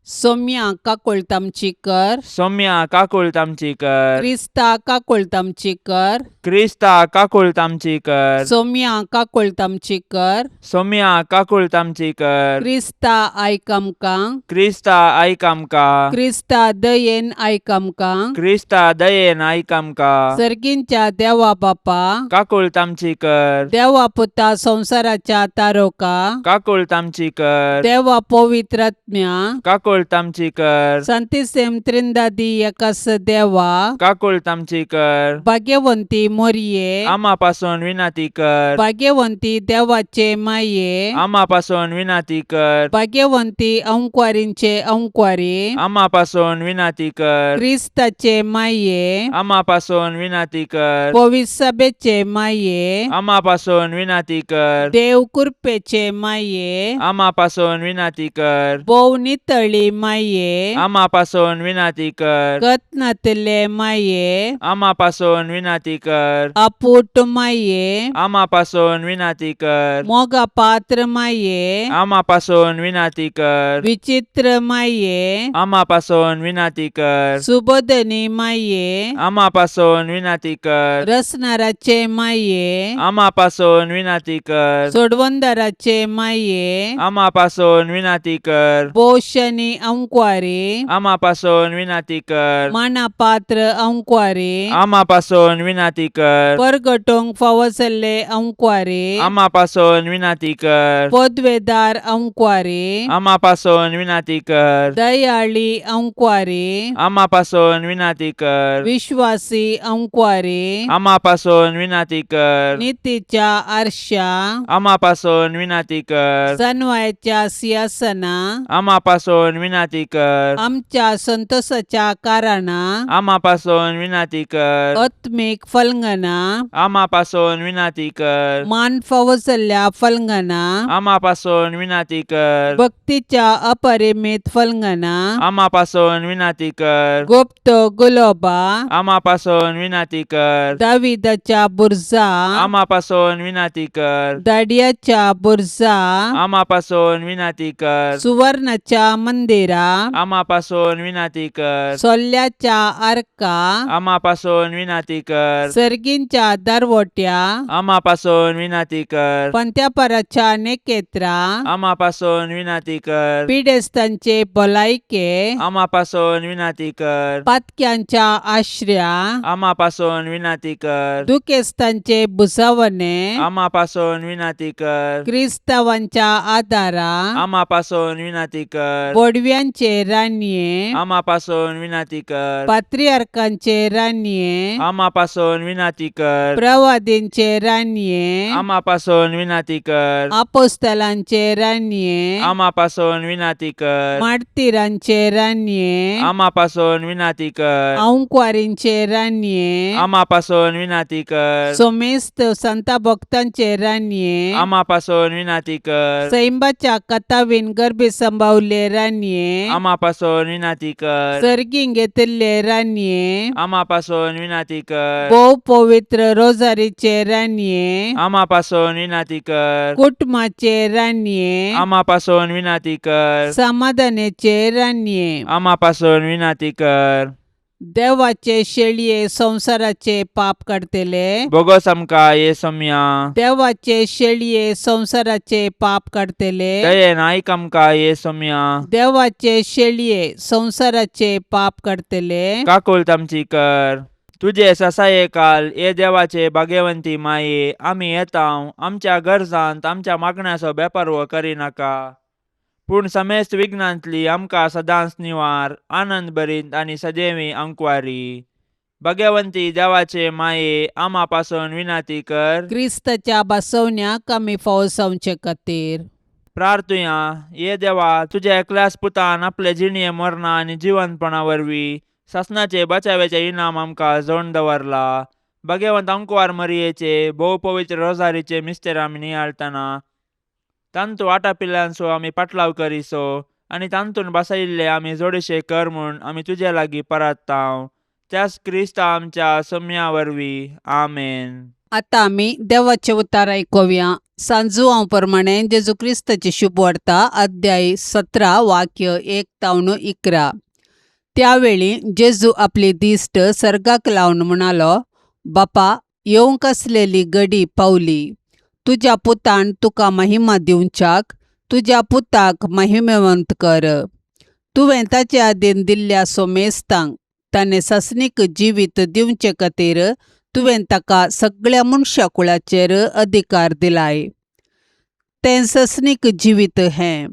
सोम्या काकुळट आमची कर. सोम्या काकुळट आमची कर. क्रिस्ता काकुळट आमची कर. क्रिस्ता काकुळट आमची कर. सोम्या काकुळट आमची कर. सोम्या काकुळट आमची कर. क्रिस्ता आयक आमकां. क्रिस्ता आयक आमकां. क्रिस्ता दयेन आयक आमकां. क्रिस्ता दयेन आयक आमकां. सर्गींच्या देवा बापा, काकुळट आमची कर. देवा पुता संवसाराच्या तारोका, काकुळट आमची कर. देवा पवित्रात्म्या, काकुळट आमची कर. संतिसेम त्रिंदादी एकास देवा, काकुळट आमची कर. भाग्यवंती मोरये, आमा पासून विनंती कर. भाग्यवंती देवाचे माये, आमा पासून विनंती कर. भाग्यवंती अंकवारींचे अंकवारी, आमा पासून विनंती कर. क्रिस्ताचे माये, आमा पासून विनंती कर. पविसभेचे माये, आमा पासून विनंती कर. देव कृपेचे माये, आमा पासून विनंती कर. भोव नितळी माये, आमा पासून विनंती कर. गतनातले माये, आमा पासून विनंती कर. आपूट माये, आमा पासून विनंती कर. मोगा पात्र माये, आमा पासून विनंती कर. विचित्र माये, आमा पासून विनंती कर. सुबोधनी माये, आमा पासून विनंती कर. रसनाराचे माये, आमा पासून विनंती कर. सोडवंदाराचे माये, आमा पासून विनंती कर. पोषणी अंकवारी, आमा पासून विनंती कर. मानापात्र अंकवारी, आमा पासून विनंती कर. परगटोंक फावो जाल्ले अंकवारी, आमा पासून विनंती कर. पदवेदार अंकवारी, आमा पासून विनंती कर. दयाळी अंकवारी, आमा पासून विनंती कर. विश्वासी अंकवारी, आमा पासून विनंती कर. नितीच्या आरशा, आमा पासून विनंती कर. सनवायच्या सिंहासना, आमा पासून विनंती कर. आमच्या संतोषाच्या कारणा, आमा पासून विनंती कर. आत्मीक फलंगना, आमा पासून विनंती कर. मान फावो जाल्ल्या फलंगना, आमा पासून विनंती कर. भक्तीच्या अपरिमित फलंगना, आमा पासून विनंती कर. गुप्त गुलोबा, आमा पासून विनंती कर. दाविदाच्या बुरजा, आमा पासून विनंती कर. दाडियाच्या बुरजा, आमा पासून विनंती कर. सुवर्णाच्या मंदिरा, आमा पासून विनंती कर. सोल्ल्याच्या आर्का, आमा पासून विनंती कर. सर्गींच्या दरवट्या, आमा पासून विनंती कर. पंत्यापराच्या नेकेत्रा, आमा पासून विनंती कर. पिडेस्तांचे भलायके, आमा पासून विनंती कर. पातक्यांच्या आश्र्या, आमा पासून विनंती कर. दुखेस्तांचे भुजावणे, आमा पासून विनंती कर. क्रिस्तावांच्या आदारा, आमा पासून विनंती कर. बोडव्यांचे रानये, आमा पासून विनंती कर. पात्रियार्कांचे रानये, आमा पासून विनंती कर. प्रवादींचे रानये, आमा पासून विनंती कर. आपोस्तलांचे रानये, आमा पासून विनंती कर. मार्तिरांचे रानये, आमा पासून विनंती कर. अंकवारींचे रानये, आमा पासून विनंती कर. सोमेस्त संता भक्तांचे रानये, आमा पासून विनंती कर. सैंबाच्या कथावीन गर्भी संभावले रानये, आमा पासून विनंती कर. सर्गीं घेतिल्ले रानये, आमा पासून विनंती कर. भोव पवित्र रोजारीचे रानये, आमा पासून विनंती कर. कुटुंबाचे रानये, आमा पासून विनंती कर. समाधानाचे रानये, आमा पासून विनंती कर. देवाचे शेळये संवसाराचे पाप काडतले, बोगस आमकां ये सोम्या. देवाचे शेळये संवसाराचे पाप काडतले, दयेन आयक आमकां ये सोम्या. देवाचे शेळये संवसाराचे पाप काडतले, काकुळट आमची कर. तुजे ससाये काल ये देवाचे भाग्यवंती माये, आमी येता आमच्या गरजांत आमच्या मागण्याचो बेपर्व करिनाका, पूण समेस्त विघ्नांतली आमकां सदांच निवार, आनंद भरीत आनी सदैवी अंकवारी. भाग्यवंती देवाचे माये, आमा पासून विनंती कर. क्रिस्ताच्या बसवण्याक आमी फावो जावचे खातीर. प्रार्थुया. ये देवा, तुज्या एकल्याच पुतान आपले जिणये मरणा आनी जिवंतपणा वरवीं सासणाचे बचाव्याचे इनाम आमकां जोड दवरला. भाग्यवंत अंकवार मरियेचे भोव पवित्र रोजारीचे मिस्तेर आमी नियाळतना तांतू आटापिल्ल्यांचो आमी पाटलाव करिसो आनी तांतून बसयिल्ले आमी जोडशे कर म्हूण आमी तुजे लागीं परात्तांव, त्याच क्रिस्ता आमच्या सम्या वरवीं. आमेन. आतां आमी देवाचें उतार आयकुया. सांजुआंव प्रमाणे जेजू क्रिस्ताची शुभवार्ता अध्याय 17 वाक्य 1 तावन 11. त्यावेळी जेजू आपली दिश्ट सर्गाक लावन म्हणालो, बापा, येवंक आसलेली गडी पावली. तुज्या पुतान तुका महिमा दिवच्याक तुज्या पुताक महिमेवंत कर. तुवें ताचे आदीन दिल्ल्या सोमेस्तांक ताणें सासणीक जिवीत दिवचे खातीर तुवें ताका सगळ्या मनशा कुळाचेर अधिकार दिलाय. तें ससणीक जिवीत हें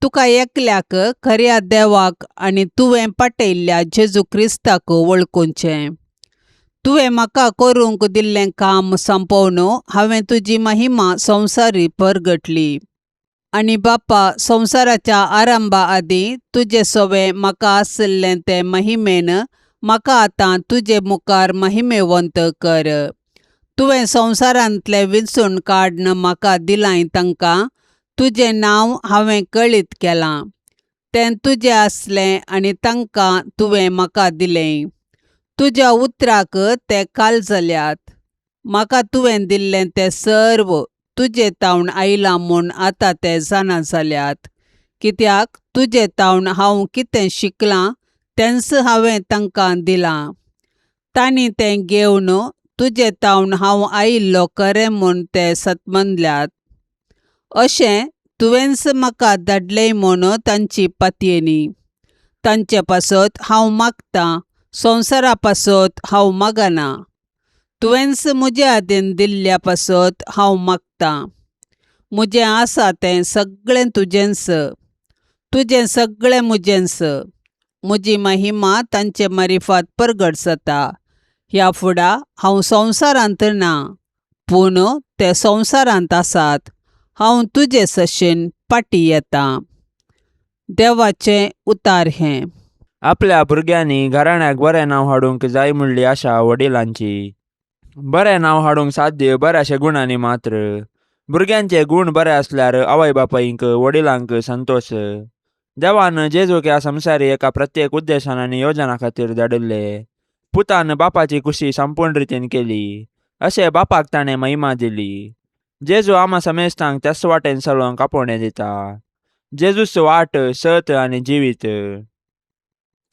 तुका एकल्याक खऱ्या देवाक आनी तुवें पाटयल्ल्या जेजू क्रिस्ताक वळखुचें. तुवें म्हाका करूंक दिल्लें काम सोंपोवन हांवें तुजी महिमा संवसारी परगटली. आनी बापा, संवसाराच्या आरंभा आदीं तुजे सवें म्हाका आशिल्लें तें महिमेन म्हाका आतां तुजे मुखार महिमेवंत कर. तुवें संवसारांतलें विंचून काडून म्हाका दिलांय तांकां तुजें नांव हांवें कळीत केलां. तें तुजें आसलें आनी तांकां तुवें म्हाका दिलें. तुज्या उतराक ते काल जाल्यात. म्हाका तुवें दिल्लें तें सर्व तुजे तावन आयलां म्हूण आतां ते जाणा जाल्यात. कित्याक तुजे तावन हांव कितें शिकलां तेंच हांवें तांकां दिलां. तांणी तें घेवन तुजे तावन हांव आयिल्लो खरें म्हूण ते सतमनल्यात. अशें तुवेंच म्हाका धाडलें म्हूण तांची पातयेनी. तांचे पासत हांव मागतां, संवसारा पासत हांव मागना. तुवेंच म्हजे आदीन दिल्ल्या पासत हांव मागतां. म्हजें आसा तें सगळें तुजेंच, तुजें सगळें म्हजेंच. म्हजी महिमा तांचे मारिफात परगट जाता. ह्या फुडा हांव संवसारांत ना, पूण ते संवसारांत आसात. हांव तुजे सशेन फाटीं येतां. देवाचें उतार हें. आपल्या भुरग्यांनी घराण्याक बरें नांव हाडूंक जाय म्हणली आशा वडिलांची. बरें नांव हाडूंक साध्य बऱ्याशे गुणांनी मात्र. भुरग्यांचे गूण बरे आसल्यार आवय बापायंक वडिलांक संतोश. देवान जेजूक ह्या संवसारी एका प्रत्येक उद्देशान आनी योजना खातीर धाडिल्ले. पुतान बापाची खुशी संपूर्ण रितीन केली. अशें बापाक ताणें महिमा दिली. जेजू आमा समेस्तांक त्याच वाटेन चलोवंक आपोवणें दिता. जेजूच वाट, सत आनी जिवीत.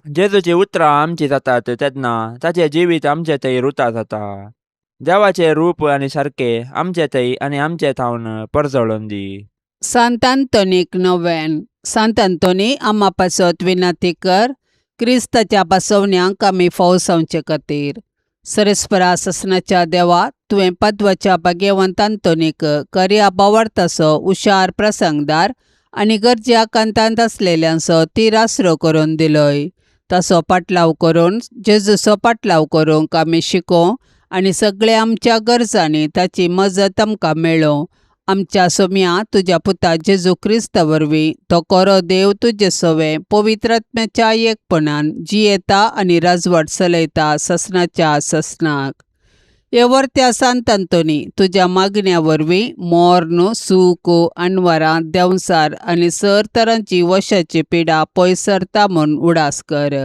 जेजूची उतरां आमची जातात तेन्ना ताचें जिवीत आमचे थंय रुता जाता. देवाचें रूप आनी सारकें आमचे थंय आनी आमचे थावन परजळोन दी. सांत आंतोनीक नोवेन. सांत आंतोनी, आमा पासत विनंती कर, क्रिस्ताच्या बसवण्यांक आमी फावो जावचे खातीर. सरेस्परा ससनाच्या देवा, तुवें पद्वाच्या भाग्यवंत आंतोनीक खऱ्या भावार्थाचो हुशार प्रसंगदार आनी गरज्या कांतांत आसलेल्यांचो तीर आसरो करून दिलोय. ताचो पाटलाव करून जेजूचो पाटलाव करूंक आमी शिकोवं आनी सगळ्या आमच्या गरजांनी ताची मजत आमकां मेळोवं. आमच्या सोम्या तुज्या पुता जेजू क्रिस्ता वरवीं, तो खरो देव तुजे सवें पवित्र आत्म्याच्या एकपणान जियेता आनी राजवट चलयता ससनाच्या ससनाक. हे वर्त्या सांत आंतोनी, तुज्या मागण्या वरवीं मोर्न, सूख, अनवरां, देंवचार आनी सर तरांची वशाची पिडा पयस सरता म्हूण उडास कर.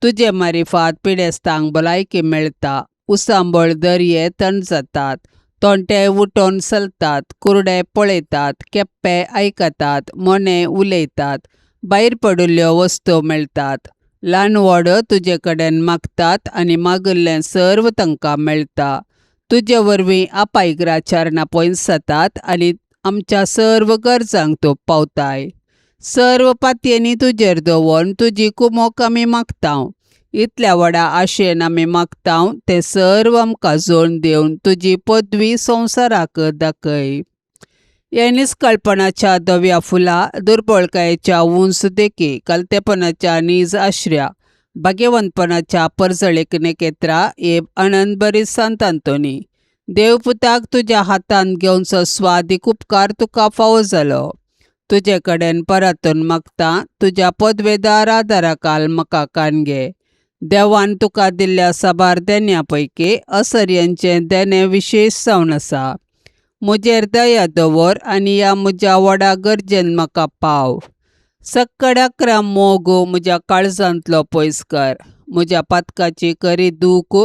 तुजे मारिफात पिडेस्तांक भलायकी मेळटा, उसांबळ दर्ये थंड जातात, तोंटे उठोवन चलतात, कुरडे पळयतात, केप्पे आयकतात, मोने उलयतात, भायर पडिल्ल्यो वस्तू मेळटात. ल्हान व्हड तुजे कडेन मागतात आनी मागिल्लें सर्व तांकां मेळटा. तुजे वरवीं आपायग्रा चारणां पयस जातात आनी आमच्या सर्व गरजांक तूं पावताय. सर्व पातयेनी तुजेर दवरून तुजी कुमोक आमी मागता. इतल्या व्हडा आशेन आमी मागता तें सर्व आमकां जोडून दिवन तुजी पदवी संवसाराक दाखय. हे निस्कळपणाच्या धव्या फुला, दुर्बळकायेच्या उंच देखी, कलतेपणाच्या नीज आश्र्या, भाग्यवंतपणाच्या परजळीक नेकेत्रा, हे आनंद सांत आंतोनी, देवपुताक तुज्या हातांत घेवचो स्वादीक उपकार तुका फावो जालो. तुजे कडेन परतून मागता, तुज्या पदवेदार आदाराकाल म्हाका कान घे. देवान तुका दिल्ल्या साबार देण्या पैकी असर्यांचें देणें विशेश जावन आसा. म्हजेर दया दवर आनी ह्या म्हज्या व्हडा गरजेन म्हाका पाव. सक्कडाक्रा मोग म्हज्या काळजांतलो पयस कर. म्हज्या पातकाची खरी दूख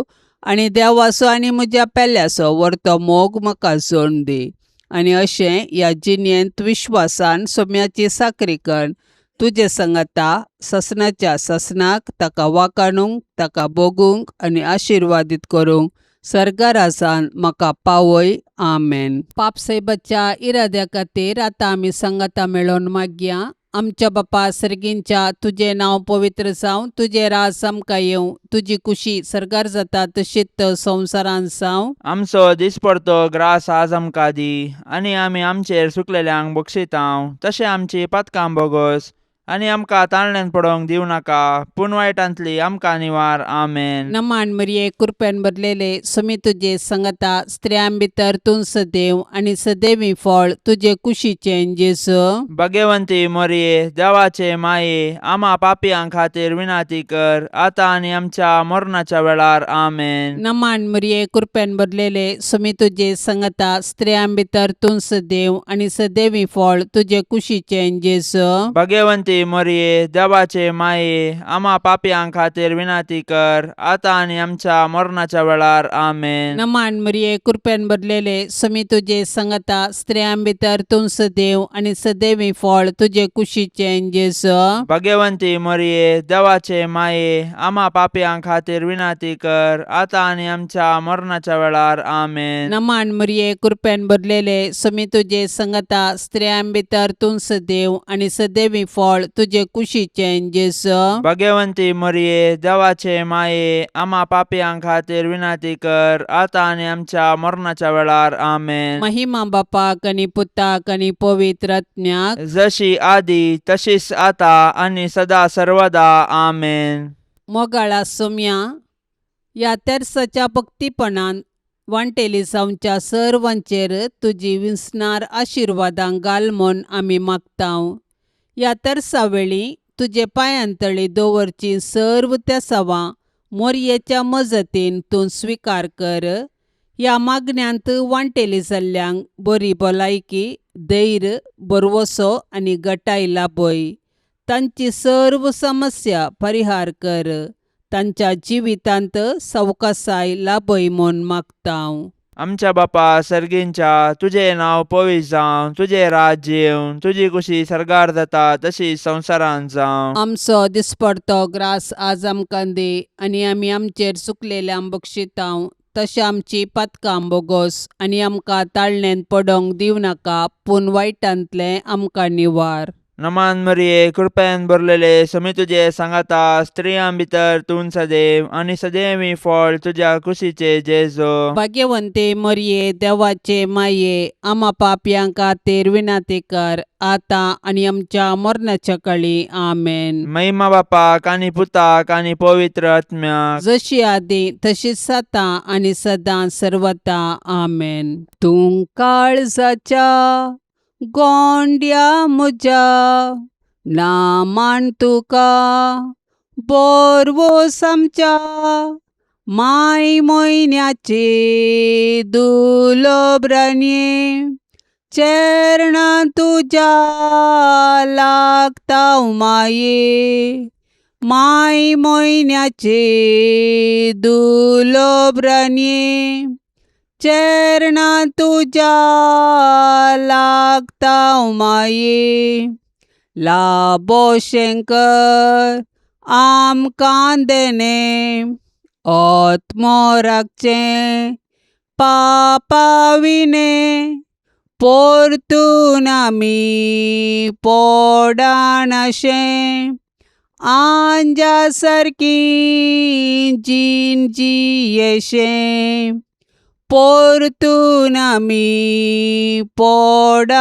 आनी देवाचो आनी म्हज्या पेल्याचो वर्तो मोग म्हाका जोडून दी. आनी अशें ह्या जिणेंत विश्वासान सोम्याची साकरी करून तुजे संगता ससनाच्या ससनाक ताका वाकाणूंक ताका भोगूंक आनी आशिर्वादीत करूंक सर्गारासान म्हाका पावय. आमेन. पापसायबाच्या इराद्या खातीर आतां आमी संगता मेळोवन मागया. आमच्या बापा सर्गींच्या, तुजें नांव पवित्र जावं, तुजें राज आमकां येवं, तुजी कुशी सर्गार जाता तशीच संवसारांत जावं. आमचो दिसपडतो ग्रास आज आमकां दी आनी आमी आमचेर सुकलेल्यांक बक्षितांव तशें आमची पातकां बोगोस आनी आमकां ताळण्यान पडोवंक दिवं नाका पूण वायटांतली आमकां निवार. आमेन. नमान मरिये, कृपेन भरलेले, सुमी तुजे संगता, स्त्रियां भितर तूं सदैव आनी सदैवी फळ तुजे कुशीचें जेजू. भगवंती मोरये, देवाचे माये, आमा पापयां खातीर विनाती कर आतां आनी आमच्या मरणाच्या वेळार. आमेन. नमान मरिये, कृपेन भरलेले, सुमी तुजे संगता, स्त्रियां भितर तूं सदैव आनी सदैवी फळ तुजे कुशीचें जेजू. भगवंती मोरये, देवाचे माये, आमा पापयां खातीर विनाती कर आतां आनी आमच्या मरणाच्या वेळार. आमेन. नमान मरिये, कृपेन भरलेले, सुमी तुजे संगता, स्त्रियां भितर तूं सदैव आनी सदैवी फळ तुजे कुशीचें जेजू. भगवंती मोरये, देवाचे माये, आमा पापयां खातीर विनाती कर आतां आनी आमच्या मरणाच्या वेळार. आमेन. नमान मरिये, कृपेन भरलेले, सुमी तुजे संगता, स्त्रियां भितर तूं सदैव आनी सदैवी फळ तुजे कुशीचें जेजू. भगवंती मोरये, देवाचे माये, आमा पापयां खातीर विनाती कर आतां आनी आमच्या मरणाच्या वेळार. आमेन. महिमा बापाक आनी पुताक आनी पवित्र आत्म्याक, जशी आदी तशीच आता आनी सदा सर्वदा. आमेन. मोगाळा सोम्या, ह्या तेर्साच्या भक्तीपणान वांटेली जावच्या सर्वांचेर तुजी विसणार आशिर्वादां घाल म्हूण आमी मागतांव. ह्या तेर्सा वेळी तुजे पांयांतळी दवरची सर्व तेसावां मोरयेच्या मजतीन तूं स्विकार कर. ह्या मागण्यांत वांटेली जाल्ल्यांक बरी भलायकी, धैर्य, भरवसो आनी गटाय लाभय. तांची सर्व समस्या परिहार कर. तांच्या जिवितांत सवकासाय लाभय म्हूण मागतांव. आमच्या बापा सर्गींच्या, तुजें नांव पवित्र जावं, तुजें राज्य येवं, तुजी कुशी सर्गार जाता तशी संवसारांत जावं. आमचो दिसपडतो ग्रास आज आमकां दी आनी आमी आमचेर चुकलेल्यांक बक्षितांव तशें आमची पातकां बोगोस आनी आमकां ताळणेंत पडोंक दिवं नाका पूण वायटांतलें आमकां निवार. नमान मरिये, कृपेन भरलेले, समी तुजे सांगाता, स्त्रियां भितर तूं सदैव आनी सदैवी फळ तुज्या कुशीचे जेजो. भाग्यवंते मरिये, देवाचे माये, आमा पापयां खातीर विनंती कर आतां आनी आमच्या मरणाच्या कळी. आमेन. महिमा बापाक आनी पुताक आनी पवित्र आत्म्याक, जशी आदी तशीच आतां आनी सदां सर्वता. आमेन. तूं काळजाच्या गोंड्या म्हज्या नामान तुका बोरवोस आमच्या माय म्हयन्याचे दुलोब्रांनी चरणां तुज्या लागता माये माय म्हयन्याचे दुलोब्रांनी चरणां तुज्या लागता माये. लाबो शंकर आमकां देणे आत्मो राखचें पापाविणे पोरतून आमी पोडानाशें आंजा सारकी जीण जियेशें पोरतून आमी पोडानाशें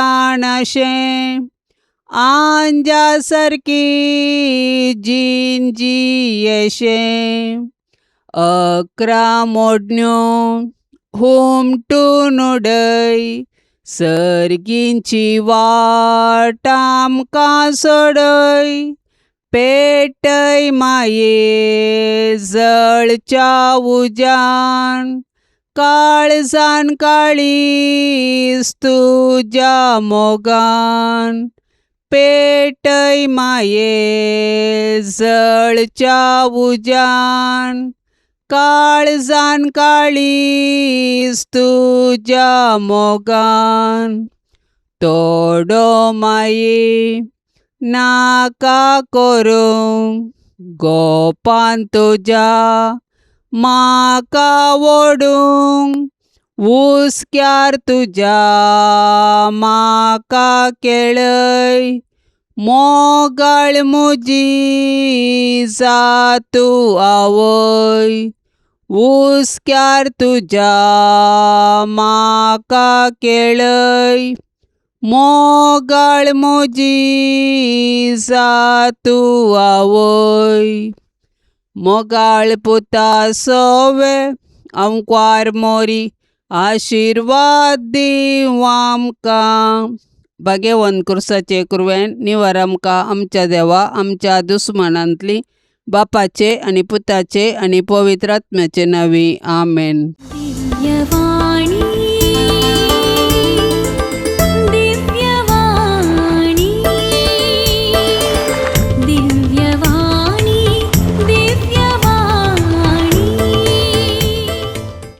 आंजा सारकी जीण जियेशें. 11 मोडण्यो हुमटून उडय सर्गींची वाट आमकां सोडय पेटय माये जळच्या उज्यान काळजान काळीज तुज्या मोगान पेटय माये जळच्या उज्यान काळजान काळीज तुज्या मोगान तोडो माई नाका करूंक गोपान तुज्या म्हाका वोडूंक हुस्क्यार तुज्या म्हाका केळय मोगाळ म्हजी जा तूं आवय हुस्क्यार तुज्या म्हाका केळय मोगाळ म्हजी जा तूं आवय मोगाळ पुता सोवे आंकवार मोरी आशिर्वाद दीवं आमकां भाग्यवंत कुर्साचे कुरवेन निवर आमकां आमच्या देवा आमच्या दुस्मानांतली बापाचे आनी पुताचे आनी पवित्र आत्म्याचे नांवी आमेन. दिव्यवाणी.